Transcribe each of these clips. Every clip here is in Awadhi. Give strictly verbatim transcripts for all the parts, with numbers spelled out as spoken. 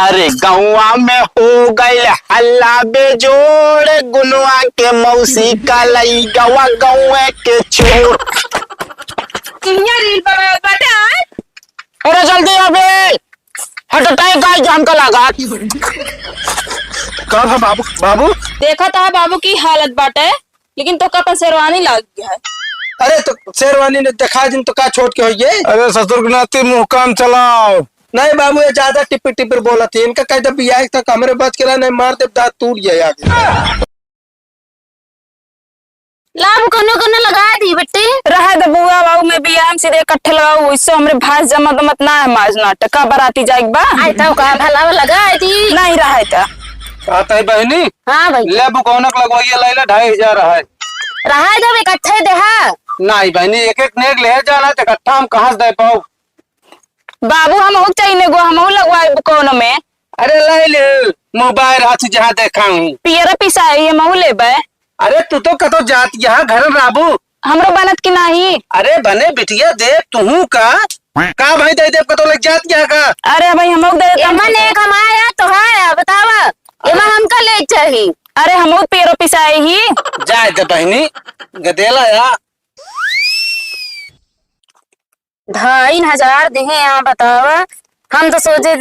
अरे गौवा में हो गइल हल्ला बेजोड़, गुनवा के मौसी का लइगवा गौवे के छोर। किहिया रील बनावत बाटे, आय? अरे जल्दी अबे, हट टाइम का जो हमका लागत। का भा बाबू, बाबू? देखत ह बाबू की हालत बाटे, लेकिन तोका अपन शेरवानी लाग गया है। अरे तो शेरवानी ने देखा दिन तो का छोट के होइए? अरे ससुर के नाती मुंह काम चलाओ। नहीं बाबू, ये ज्यादा टिपिर टिपिर बोलत है। इनका कह दे बियाह तक हमरे बच के रहा, नहीं मार दे, दांत टूट जाए आगे। लाभ कोनो कोनो लगा दी बेटी। रहे दे बुआ बाबू में बियाह हम सीधे इकट्ठे लगाओ, इससे हमरे भास जमत जमत ना है, माज नाटक का बराती जाए बा। आई तो का भला लगा दी। नहीं रहे तो। कहता है बहनी। हाँ भैया। ले बुकौनक लगवाइए, ले ले ढाई हजार है। रहा जब इकट्ठे देहा। नहीं बहनी, एक एक नेग ले जाना तो इकट्ठा हम कहाँ से दे पाओ? बाबू, हमहू के चाहिए नेगो, हमहू लगवाइब कौनो में। अरे ले ले, मोबाइल हाथ जहाँ देखा हूँ। पियरा पिसाई, हमहू लेबे। अरे तू तो कतो जात यहाँ घर में रहबू। हमरो बनत कि नाही? अरे बने बिटिया दे, तुहू का? का भाई दे दे कतो लग जात यहाँ का? अरे भाई हमहू दे देता। एमा नेग हमारा तो है, बतावा। एमा हमका ले चाही। अरे हमहू पियरो पिसाई ही। जाए दे बहनी, गदेला या। ढाई हजार देहे यहाँ, बतावा। हम तो सोचे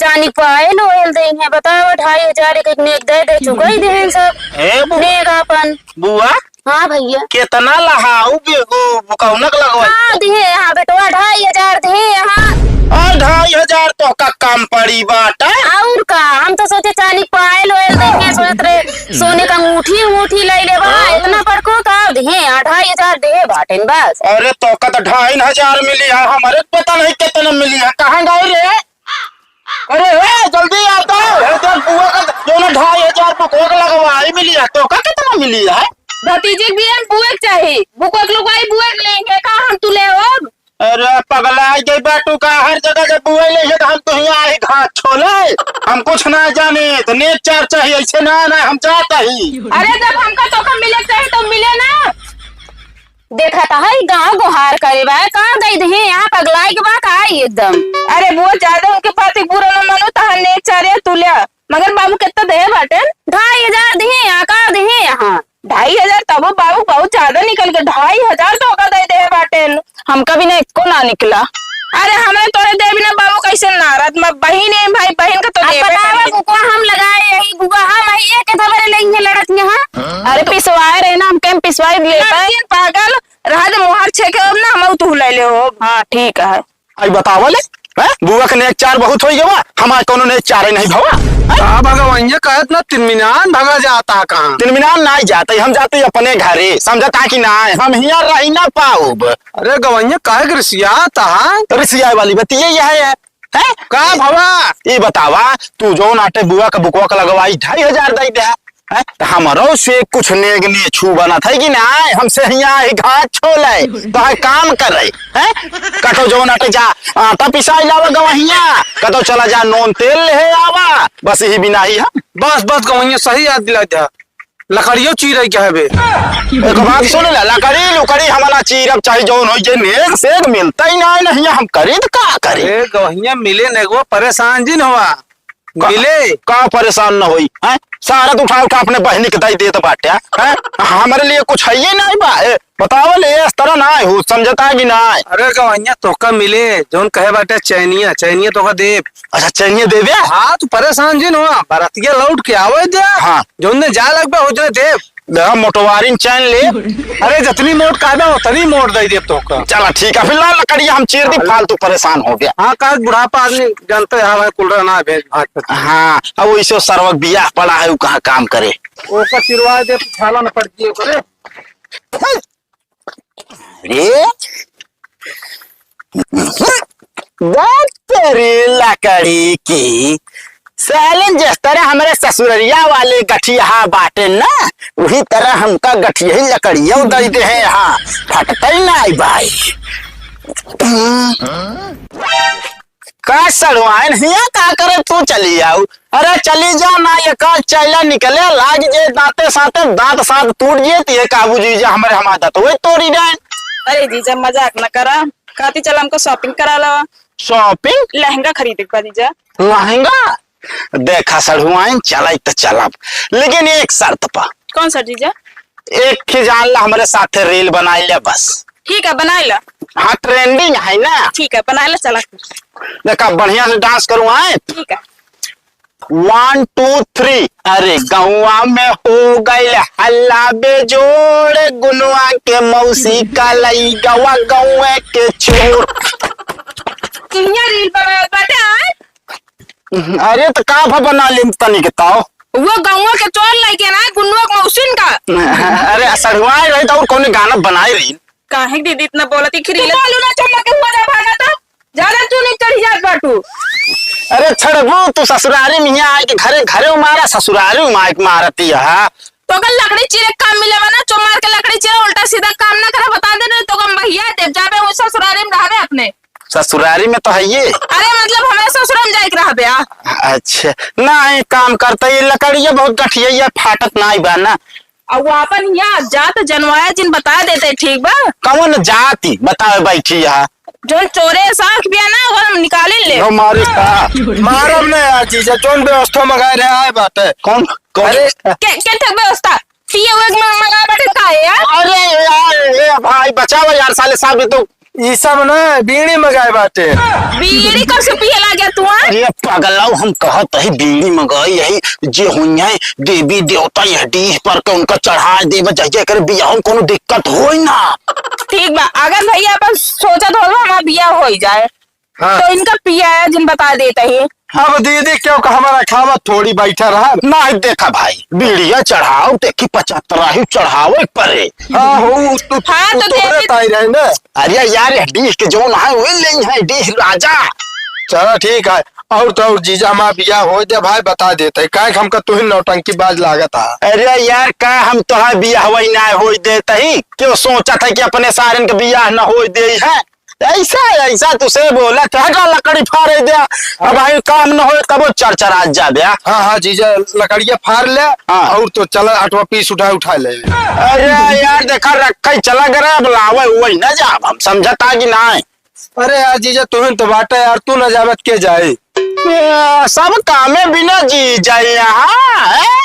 चानी पायल ओयल देहे, बतावा। ढाई हजार एक एक नेग दे दे, चुकाई देहे सब। हे बु-, नेग आपन। बुआ। हाँ भैया। केतना लहाऊ बेगू बुकौनक लगवाई? हाँ, देहे यहाँ बेटवा, ढाई हजार देहे यहाँ। और ढाई हजार तो का कम पड़ी बाटे? और का, हम तो सोचे चानी पायल ओयल देहे, सोचत रहे सोने का अंगूठी अंगूठी ले लेबा, हाँ। इतना बड़को का देहे, अढ़ाई हजार देहे बाटेन बस। अरे तो का तो ढाई हजार मिली है, हमारे पता नहीं कितना मिली है, कहाँ गए रे? अरे हे, जल्दी आ तो, हे देख बुआ का जो ना ढाई हजार बुकवा का लगवाई मिली है, तो का कितना मिली है? भतीजी के बियाह में बुआ के चाही, बुकवा के लगवाई बुआ के लेंगे, का हम तू ले अब? अरे पगला गई बा तू का, हर जगह जब बुआ ले है तो हम तो यहाँ आए घास छोले, हम कुछ ना जाने, तो नेग चार चाहिए, ऐसे ना, ना हम जाता ही। अरे जब हमका तोका मिले के चाही तो मिले ना। देखा त है गाँव गोहार करे बा, का दई दही यहाँ पगलाई के बा का एकदम। अरे बुआ ज्यादा उनके पति बुरा न मानो, तहार नेग चारे तू ले। मगर बाबू कितना देहे बाटेन? ढाई हजार दिहे यहाँ, का दिहे यहाँ? ढाई हजार तबो बाबू बहुत ज्यादा निकल के, ढाई हजार तो ओका दे देहे बाटेन। हमका भी ना एको ना निकला। अरे हमरे तोरे देबी ना बाबू, कैसे नारद में बहिन है भाई, बहिन का तो अब देबे बतावा करी। बुकवा हम लगाए यही बुआ, हम यही एक धबरे लेंगे लड़त यहाँ। अरे पिसवाए रहे ना, हम कहीं पिसवाए ले पाए। लड़कियन पागल, रहा दे मोहर छेके अब ना हम तू ले ले हो। हाँ ठीक है। आई बतावा ले, हैं? बुआ के नेग चार बहुत होई गवा, हमार कोनो नेग चार नहीं भवा, हैं? का भगवैया कहत ना तिनमिनान भगा जाता कहाँ? तिनमिनान नाई जाते, हम जाते अपने घरे, समझता कि नाई, हम हियाँ रही ना पाउब। अरे गवैया काहे के रिसियात हा? रिसियाए वाली बात ये, ये है, हैं? का भवा? ये बतावा, तू जौन आटे बुआ का बुकवा का लगवाई ढाई हजार दई दे, हैं? त हमरो से कुछ नेग नेछू बनत है कि नाई? हमसे हियाँ ही घास छोले, तो है काम करे, हैं? कतो जौन आटे जा, आटा पिसाई लावा गवहिया, कतो चला जा नून तेल ले आवा, बस यही बिना ही हम। बस, बस गवहिया, सही याद दिला दिया। लकड़ियो चीरे के हवे। एक बात सुन ले, लकड़ी लुकड़ी हम ना चीरब, चाहे जौन होई जे नेग सेग मिलता ही ना, नहीं हम करी त का करी? ए, गवहिया मिले नेगवा, परेशान जिन होवा। का, मिले। का परेशान न होई, हैं? सारा तो उठा उठा अपने बहिनी के दई देत बाटे, हैं? हमरे लिए कुछ है ये नहीं बा, ए, बतावल ए, इस तरह ना हो, समझता है कि ना? अरे गवहिया तोका मिले, जौन कहे बाटे चैनिया, चैनिया तोका देब। अच्छा, चैनिया देबे? हाँ, तू परेशान जिन हो, बरतिया लौट के आवे दे। हाँ। जौन ने जा लगबे, हो जने देब। दे, मोटवारिन चैन ले। अरे, जतनी मोट कहबे, उतनी मोट दे देब तोका। चला, ठीक है, फिर ला लकड़िया हम चीर दी, हाँ। फालतू परेशान हो गया। हाँ, का बुढ़ापा आदमी जानते हैं, हमारे कुलरा ना भेज भाग सकते। हाँ, अब वैसे सरवक बियाह पड़ा है, वो कहाँ काम करे? ओका चिरवा दे, छाला न पड़ गई ओकरे। अरे, बात तेरी लकड़ी की, सालन जिस तरह हमरे ससुररिया वाले गठिया बाटे ना, वही तरह हमका गठिया ही लकड़िया दे दे है, हाँ, फटते ही ना आई भाई। का सड़वाइन हिया का करे, तू चली जाऊ। अरे चली जा ना, ये का चैला निकले लाग जे दांते साथे, दांत साथ टूट जे, त ये का बुझी जे हमरे हमार दांत वही तोड़ी जाए। अरे जीजा मजाक न करा, कहती चल हमको shopping करा लावा। Shopping? लहंगा खरीदे के बा जीजा। लहंगा? देखा सढ़ुआइन, चलाई त चलब, लेकिन एक शर्त पा। कौन सा जीजा? एक ही जान ला, हमरे साथे reel बनाई ले बस। ठीक है, बनाई ला। हाँ, trending है ना। ठीक है, बनाई ला, चला। देखा, बढ़िया से dance करूँ, आए? ठीक है। One, two, three। अरे गौवा में हो गइल हल्ला बेजोड़, गुनवा के मौसी का लइकवा गौवे के छोर। किहिया reel बनावत बाटे, आय? अरे त का भा बना लेम तनी के ताव? वो गौवा के चोर लइके ना, गुनवा के मौसिन का। अरे सढ़ुआए रही त और कौने गाना बनाए रही? काहे के दीदी इतना बोलत ही? खिरी तू बोलू ना, चुम्मा के हुआ जा भागा तो। ज्यादा चुनी चढ़ी जात बाटू। अरे छड़बू, तू ससुरारी में हियाँ आए के घरे, घरे मारा, ससुरारी में आए के मारती है। तो अगर लकड़ी चीरे के काम मिले बा ना, चुम्मार के लकड़ी चीरे, उल्टा सीधा काम ना करे, बता दे, नहीं तो हम भैया देव जाबे, वो ससुरारी में रहबे अपने। ससुरारी में तो है ये। अरे मतलब हमें ससुरा में जाए के रहबे आ। अच्छा, नहीं काम करता, ये लकड़िया बहुत गठिया, ये फाटत नहीं बा ना। अब वो आपन हियाँ जात जनवाया जिन बता देते, ठीक बा? कौन जाति बतावे बैठी है? जौन चोरे साख बिया ना, ओकर हम निकाले ले। नो मारे का? मारब ना यार जीजा, जौन व्यवस्था मंगाए रहे आए बाटे। कौन? कौन? अरे। के, के ठक व्यवस्था? पिए हुए के मंगा बाटे का है यार? अरे यार, ए भाई बचावा यार, साले साहब ये तो। ई सब ना बीड़ी मंगाए बाटे। बीड़ी कब से पिए लागे तू, हाँ? अरे पगलाऊ, हम कहत ही बीड़ी मंगाई यही जे हुई है देवी देवता यह डीह पर के उनका चढ़ाए देबे, जय जय करे बियाह में कोनो दिक्कत होई ना। ठीक बा, अगर भैया अपन सोचत हो हमारा बियाह होई जाए, हाँ। तो इनका पिया है जिन बता देते ही। अब दीदी क्यों का हमारा खावा थोड़ी बैठा रहा। ना देखा भाई, बीड़िया चढ़ाओ, देखी पचहत्तर ही चढ़ावे परे। हाँ हो, तू, हाँ, तू तो तोहरे देवी ताई रहे ना। अरे यार, यह डीह के जौन है, वही ले है, डीह राजा। चला ठीक है, और तो और जीजा हमार बियाह होई दे भाई, बता देते, काहे कि हमका तुहिन नौटंकी बाज लागत है। अरे यार, का हम तोहार बियाह वही ना होई देते ही? क्यों सोचत है कि अपने सारन के बियाह न होई दे है? ऐसा, ऐसा तुसे बोला, हटा लकड़ी फाड़े दे। अब भाई काम न होए, तब वो चरचरात जा बे। हाँ, हाँ, जीजा, लकड़िया फाड़ ले, हाँ। और तो चला, अठवा पीस उठा, उठा ले। अरे यार, देखा, रखा ही चला गया, अब लावे हुआ ही ना जाब, हम समझता कि ना। अरे यार, जीजा, तुहिन तो बाटे यार, तू ना जाबत के जाए? ए, सब कामे बिना जीजा यहाँ, हैं?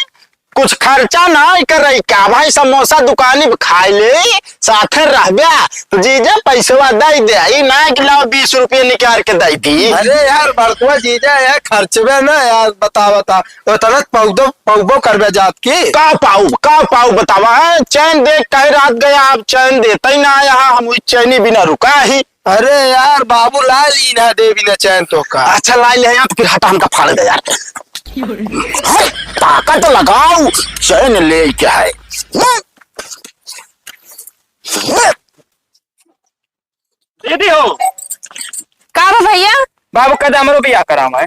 कुछ खर्चा ना करे का भाई, समोसा दुकानी पे खाए ले, साथे रहब्या, तो जीजा पैसवा दे दे, ई ना कि लाओ बीस रुपये निकाल के दे दी। अरे यार, बड़कुआ जीजा, यार, खर्चबे ना यार, बता, बता, उतना पौधो, पौबो करबे जात की? का पाऊ, का पाऊ बतावा, हैं? चैन देख कहे रात गया, अब चैन देते ही ना आया, हम वही चैनी बिना रुका ही। अरे यार, बाबू ला ली ना देवी ने चैन तो का। अच्छा, ला ले यार, तो फिर हटा, हमका फाड़ दे यार। ताकत लगाओ, चैन ले के है। दीदी हो। का बा भैया? बाबू कह दे हमरो बियाह करावा है।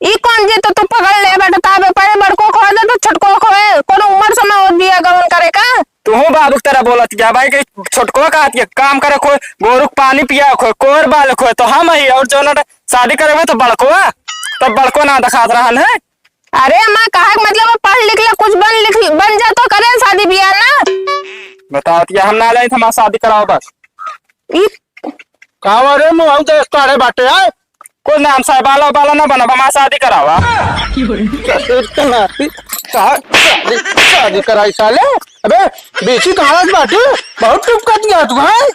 ई कौन जे तो तू पकड़ ले बेटा, ताबे पहले बड़को खोए दे तो छोटको खोए, कोनो उम्र समय होत बिया गवन करे का? तू बाबू की तरह बोलत जा भाई कि छोटको का आती है, काम करे खोए, गोरु के पानी पिया खोए, कोर बाल खोए, तो हम ही और जौन शादी करे तो बड़को, तो बड़को ना दिखात रहन है। अरे अम्मा, कहा के मतलब है, पढ़ लिख ले, कुछ बन लिख, बन जा तो करे शादी बियाह ना। बताओ, या हम ना जाए, हमारा शादी कराओ बस। ई का रे मुँह हम देख काढ़े बाटे है? कुछ ना, हम साहब बाला, बाला ना बनब, हमारा शादी करावा। ससुर के नाती, कहा शादी, शादी कराई साले? अबे, बेची कहाँ बाटे? बहुत टुपकत गया तू, हैं?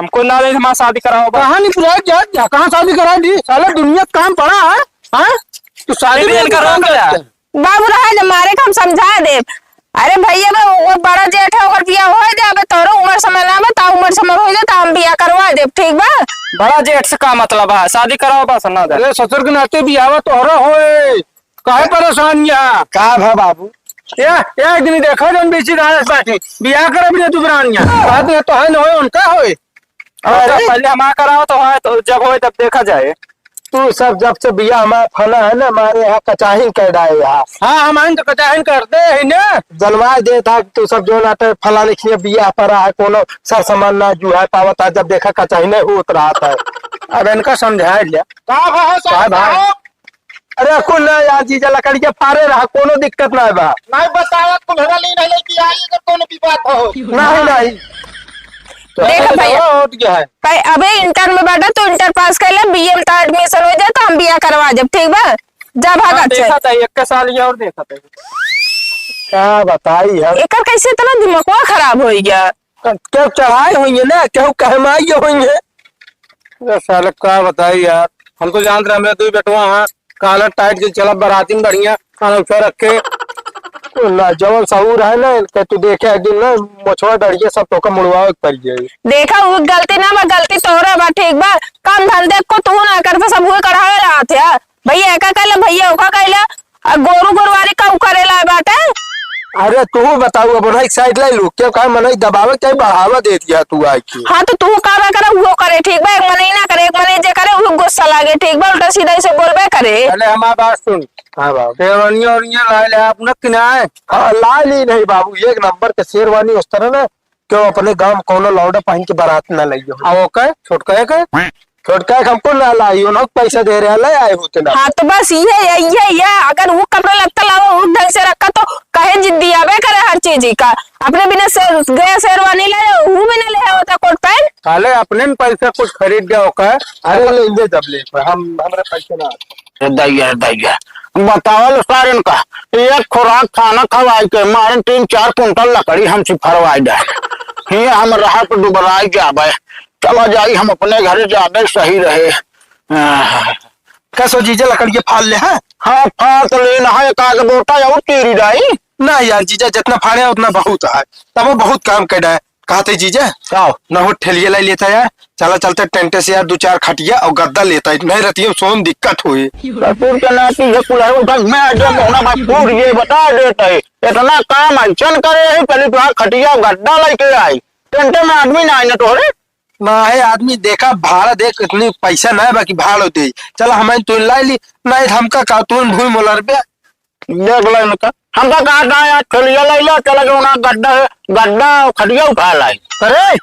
हमको ना ले, हमारा शादी कराओ बस। कहाँ नहीं पुराई जात, या कहाँ शादी करा दी? साला दुनिया का काम पड़ा है, हाँ? तू शादी दीदी, भी इनका नहीं रोक करता। बाबू रहा जब मारे का हम समझा देब। अरे भैया बे, वो बड़ा जेठ है, ओकर बियाह होई दे, अबे तोरो उम्र समय ना बा, ता उम्र समय होई दे, ता हम बियाह करवा देब, ठीक बा? बड़ा जेठ से का मतलब है, शादी कराओ बस, ना दे। अरे ससुर के नाते बियाह तोहरा होए, काहे परेशान या? का भा बाबू? या, या एक दिन देखा जौन बीसी दास बाटी, बियाह करब रे दुबरानिया। बात ना तो है न होए, उनका होए। और अरे। पहले हमारा कराओ तो है, तो जब होए तब देखा जाए। तू सब जब से बियाह हमारा फला है ना, हमारे यहाँ कचाहिन कर डाए यहाँ। हाँ, हम आइन तो कचाहिन करते ही ना। जनवाए देत है कि तू सब जो ना तो फलाने खिए बियाह पर है, कोनो सर सामान ना जुहा पावत है, जब देखा कचाहिन नहीं होत रहत है। अब इनका समझाए लिया। का भा हो का भा? साहब? अरे कुल ना यार जीजा, लकड़िया फारे रहा, कोनो दिक्कत ना बा। नहीं बतावत कुल हरा ली नहीं लेके आई, अगर कोनो विवाद हो। नहीं, नहीं। तो देख अरे भैया, बड़ा उठ गया है। कहे, अबे इंटर में बाटा, तो इंटर पास कर ले, बीए में तो एडमिशन हो जाए, तो हम बियाह करवा जब, ठीक बा? जा भाग हाँ, अच्छे। देखा था, एक का साल ये और देखा था। का बताई हम? एकर कैसे इतना दिमागवा खराब हो गया? केहू चढ़ाए होइहैं ना, केहू कहमाए होइहैं। अरे साले का बताई यार, हम तो जानत रहे हमरे दुइ बेटवा हाँ, काला टाइट के चला बराती में बढ़िया, अनौछा रख के। ना, जवन सहूर है ना इनके, तू देखे एक दिन ना मोछवा डरिया सब तोका मुड़वावे के पड़ जाई। देखा, वो गलती ना बा, गलती तोहरा बा, ठीक बा? काम धंधे को तू ना करता, सब हुए कढ़ावे रहत है। भैया एका कहले, भैया ओका कहले, आ गोरू गोरवारी का उ करे लाए बाटे? अरे तू बताऊ, अब उन्हें एक साइड ले लू, क्यों कहा मनई दबावे के बढ़ावा दे दिया तू आके। हाँ तो तू का ना करे, वो करे, ठीक बा? एक मनई ना करे, एक मनई जे करे, वो गुस्सा लागे, ठीक बा? उल्टा सीधा इसे बोलबे करे। पहले हमार बात सुन। हाँ बाबू। शेरवानिया ओरनिया लाए ले आप न किनाए। हाँ, ला ली नहीं बाबू, एक नंबर के शेरवानी उस तरह ना, क्यों अपने गांव में कौनो लौंडा पहन के बारात ना लइयो। आ ओके, छोटका के? छोटका के हमको ना लाई, उन्हों के पैसा दे रहे, ले आए होते ना। हाँ, तो बस ये, ये, ये, ये, अगर वो कपड़ा लत्ता लावा, वो ढंग से रखा, तो कहे जिद्दी आवे करे हर चीज ही का। अपने बिना से, गया शेरवानी ले, वो भी ना ले होता कोट पैंट। साले अपने में पैसा कुछ खरीद गया होगा। अरे ले, ले जब ले, हम, हमरा पैसा ना। ए दैया, ए दैया, बतावल सारन का, एक खुराक खाना खवाई के मारन तीन चार कुंटल लकड़ी हमसे फरवाई दे। हियाँ हम रहा तो दुबराई जाबे, चला जाई हम अपने घरे जाबे सही रहे। आह। कसो जीजा लकड़ी के फाल ले, हाँ? हाँ, फाल तो लेना है, एक आध बोटा और चीरी जाई। ना यार जीजा, जितना फाड़े उतना बहुत है, तब वो बहुत काम कर रहा है। कहते जीजा, का? ना हो ठेलिया लाई लेता यार, चला चलते टेंटे से यार, दो चार खटिया और गद्दा लेता है, नहीं रहती है सोन दिक्कत हुई। ससुर के नाती ये कुल है, उधर मैं जो मोहना भाई फूट ये बता देता है, इतना काम ऐसन करे है, पहले तो यार खटिया और गद्दा लेके आई, टेंटे में आदमी ना आए ना तोहरे। ना है आदमी, देखा भाड़ा देख, इतनी पैसा ना है, बाकी भाड़ा दे, चला हम तू लाई ली, नहीं तो हमका का तू भूमि मोलर बे। देख ले इनका। हमका कहा था यार, थैलिया ले लो, चला जाओ ना, गड्ढा है, गड्ढा खटिया उठा लाई। अरे,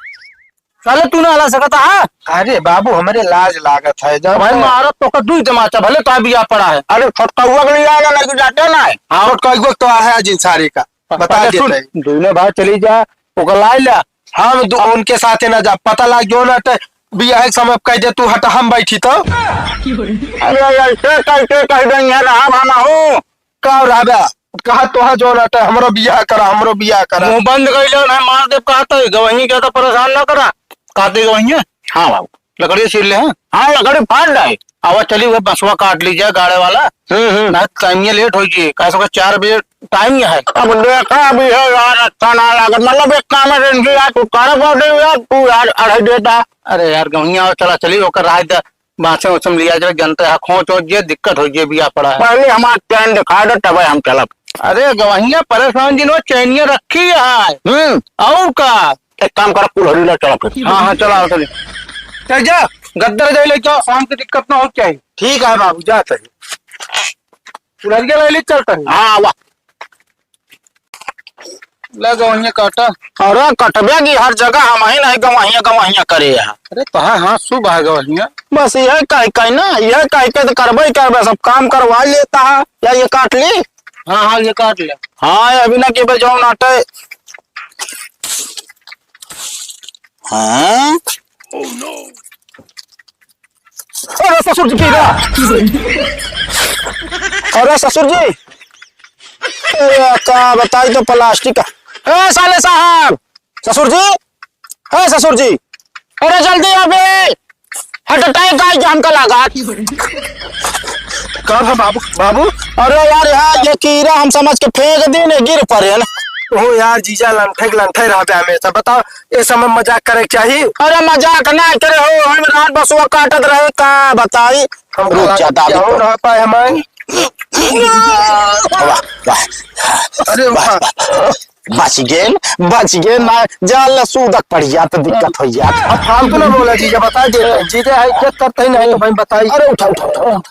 साले तू ना हला सकता है? अरे बाबू, हमरे लाज लागत है, जब भाई मैं मारत तो का दुई तमाचा, भले तो बिया पड़ा है। अरे छोटकउआ के लिए आएगा, नहीं तो जाते ना है। हाँ। छोटकउआ तो आ है जिन सारे का, बता पहले सुन, देते हैं। दोनों भाई चली जा, ओकर लाई ला। हम दो, उनके साथे ना जा, पता लाग जो ना ते बिया के समय कह दे तू हट, हम बैठी तो। अरे ऐसे कैसे कह देंगे ना, हम, हम हूँ। का रहबे? कहा तोहा जौन अटे, हमरो बियाह करा, हमरो बियाह करा। मुंह बंद कइले, ना मार देब, कहा तो गवही के तो परेशान ना करा। कहते गवही है? हाँ बाबू। लकड़ी छील ले, हाँ? हाँ, लकड़ी फाड़ डाए। आवा चली, वो बसवा काट लीजिए गाड़े वाला। हम्म, हम्म। ना टाइम ये लेट हो जी, कैसे का चार बजे टाइम ये है। अब देखा, अभी है यार, अच्छा ना लागत। मतलब एक काम है, रेंजी यार, छुटकारा पाओ दे यार, तू यार अढ़ाई देता। अरे यार, गवही आवा, चला चली, ओकर राय दे। बासे उसे में लिया जरा जनते है, खोच ओच जे दिक्कत हो जे बिया पड़ा है। पहले हमार चैन दिखा दे, तबे हम चलब। अरे गवहिया परेशान जिन, वो चैनिया रखी है। हम्म। और का? एक काम करो, कुल्हड़ी ले चलो फिर। हाँ, हाँ, चला, चल। चल जा, गद्दर जाई लेके आओ, शाम की दिक्कत ना हो चाहिए। ठीक है बाबू, जाते हैं। कुल्हड़िया ले ले चलते हैं। हाँ, वाह। ले गवहिया काटा। अरे कटबे की हर जगह हम ही नहीं गवहिया गवहिया करे हैं। अरे तो हाँ, हाँ, शुभ है गवहिया। बस यह कह कह ना, यह कह के तो करबे ही करबे, सब काम करवा लेता है। या ये काट ली? हाँ, हाँ, ये काट ले। हाँ, ये अभी ना के बे जौन आटे। हाँ? अरे ससुर जी, की बा? अरे ससुर जी, ए, का बताई तो प्लास्टिक का। ए, साले साहब, ससुर जी, ए, ससुर जी, अरे जल्दी आ बे, heart attack आई जा हमका लगा। का है बाबू? बाबू? अरे यार, यहाँ ये कीड़ा हम समझ के फेंक दीन, गिर पड़े ना। ओ यार, जीजा लंठे के लंठे रहबे हमेशा। बताओ, ए समय मजाक करे के चाही? अरे मजाक ना करे हो, हम रात बसवा काटत रहे, का बताई? हम रुक जा, दादी। हो रह पाए हमारे। वाह, वाह। अरे वाह। बच गेन, बच गेन, ना जाल सूदक पड़ जात, दिक्कत हो जात। अब फालतू ना बोला जीजा, बता दे। जीजा है, इज्जत करते ही नहीं तो भाई बताई। अरे उठा, उठा, उठा, उठा।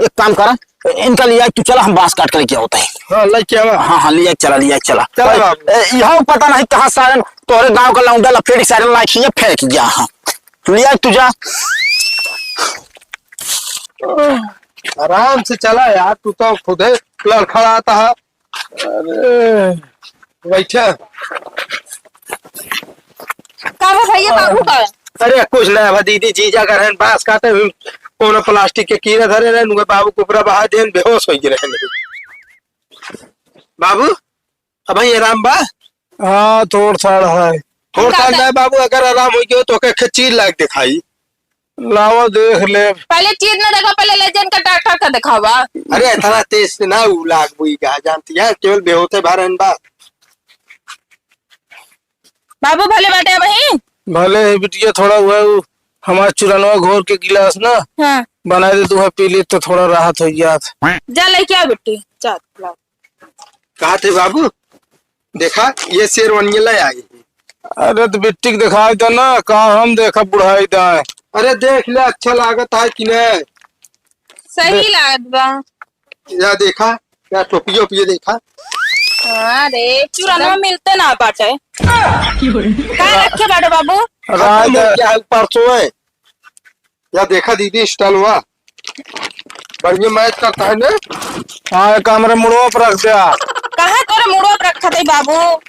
एक काम करा, इनका लिया तू चला, हम बांस काट के लेके होते हैं। हाँ, लेके आवा। हाँ, हाँ, लिया चला, लिया चला। चला भाई, बाबू। ए, यहाँ पता नहीं कहाँ सारन, तोहरे गांव का लौंडा लफेड़ी सारन लाइक ही फेंक गया। हाँ, लिया तू जा। आराम से चला यार, तू तो खुदे लड़खड़ाता है। अरे, बैठा। का बा भैया, बाबू का? अरे कुछ ना बा दीदी, जीजा का रहन बांस काटे, हम कोनो प्लास्टिक के कीड़ा धरे रहन, उहे बाबू के ऊपरा बहा देन, बेहोश होइ गए रहन। बाबू, अबहीं आराम बा? हाँ, थोड़ थाड़ है। थोड़ हम थाड़ कहते ना बाबू, अगर आराम होइ गयो तो ओके चीर लाग दिखाई। लावा देख ले। पहले चीर ना देखा, पहले ले जान के डॉक्टर का दिखावा। अरे इतना तेज से ना उ लाग बुई गा, जानती है, केवल बेहोते भरन बा। बाबू भले बाटे अबहीं? भले है बिटिया, थोड़ा हुआ उ हमार चुरनवा घोर के गिलास ना हाँ। बनाए दे, तू है पी ले तो थोड़ा राहत हो जात। जा लेके आ बिट्टी, जा ला। कहा थे बाबू, देखा ये शेरवानिया ले आई। अरे तो बिट्टी के दिखाई दे ना, का हम देखा बुढ़ाई दाए। अरे देख ले, अच्छा लागत है कि नहीं? सही दे- लागत बा। या देखा, या टोपियो ओपियो देखा। हाँ रे, चुरनवा मिलते ना बाटे। का रखे बाटे बाबू? राय खत्म हो दे। गया है, परसों है। या देखा दीदी, स्टाइल हुआ, बढ़िया मैच करता है ना। हाँ, एक हमरे मुड़वा पर रख दिया। कहाँ तोरे मुड़वा पर रखा थे बाबू?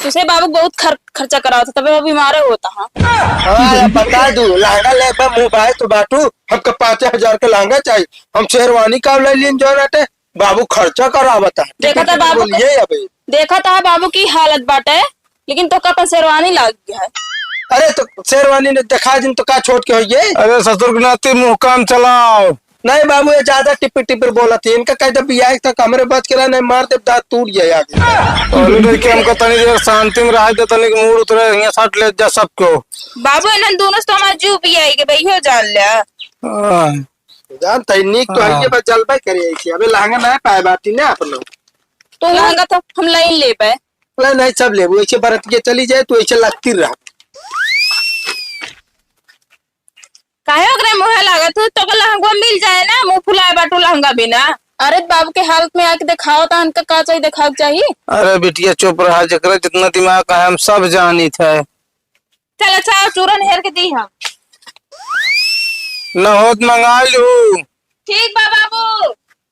तुसे बाबू बहुत खर-, खर्चा करावत है, तबे वो बीमार होता है। हाँ, या बता दू, लहंगा लेबा, मोबाइल तो बाटू, हमका पाँच हजार का लहंगा चाहिए, हम शेरवानी का ले लीन जो रहते, बाबू खर्चा करावत है। देखा था बाबू के, बोलिए अबे। देखा था बाबू की हालत बाटे, लेकिन तो अपन शेरवानी लाग गया है। अरे तो शेरवानी ने दिखा दिन तो का छोट के होइए? अरे ससुर के नाती मुंह काम चलाओ। नहीं बाबू, ये ज्यादा टिपिर टिपिर बोलत है। इनका कह दे बियाह तक हमरे बच के रहा, नहीं मार दे, दांत टूट जाए आगे। अरे लड़के हमको तनी देर शांति में रह दे, तनी मूड उतरे, यहाँ सट ले जा सबको। बाबू इन्हन दोनों से तो हमारा जीव पिया है कि भाई हो जान लिया। हाँ। जान तई नीक तो है हाँ। ये बस जलबे करे ऐसे। अबे लहंगा नहीं पाए बाटी ना अपन लोग। तो लहंगा तो हम लाइन ले पाए। ले नहीं सब लेबू, ऐसे बरत के चली जाए, तू ऐसे लगती रह। काहे ओकरे मुँहे लागत हो? तो लहंगा मिल जाए ना, मुँह फुलाए बाटू लहंगा बिना। अरे बाबू के हालत में आके दिखाओ तो, उनका का चाहिए, दिखाओ के चाहिए। अरे बिटिया चुप रहा, जेकरा जितना दिमाग है हम सब जानित है। चल अच्छा, चूरन हेर के दी हम। न होत मंगा लू। ठीक बा बाबू।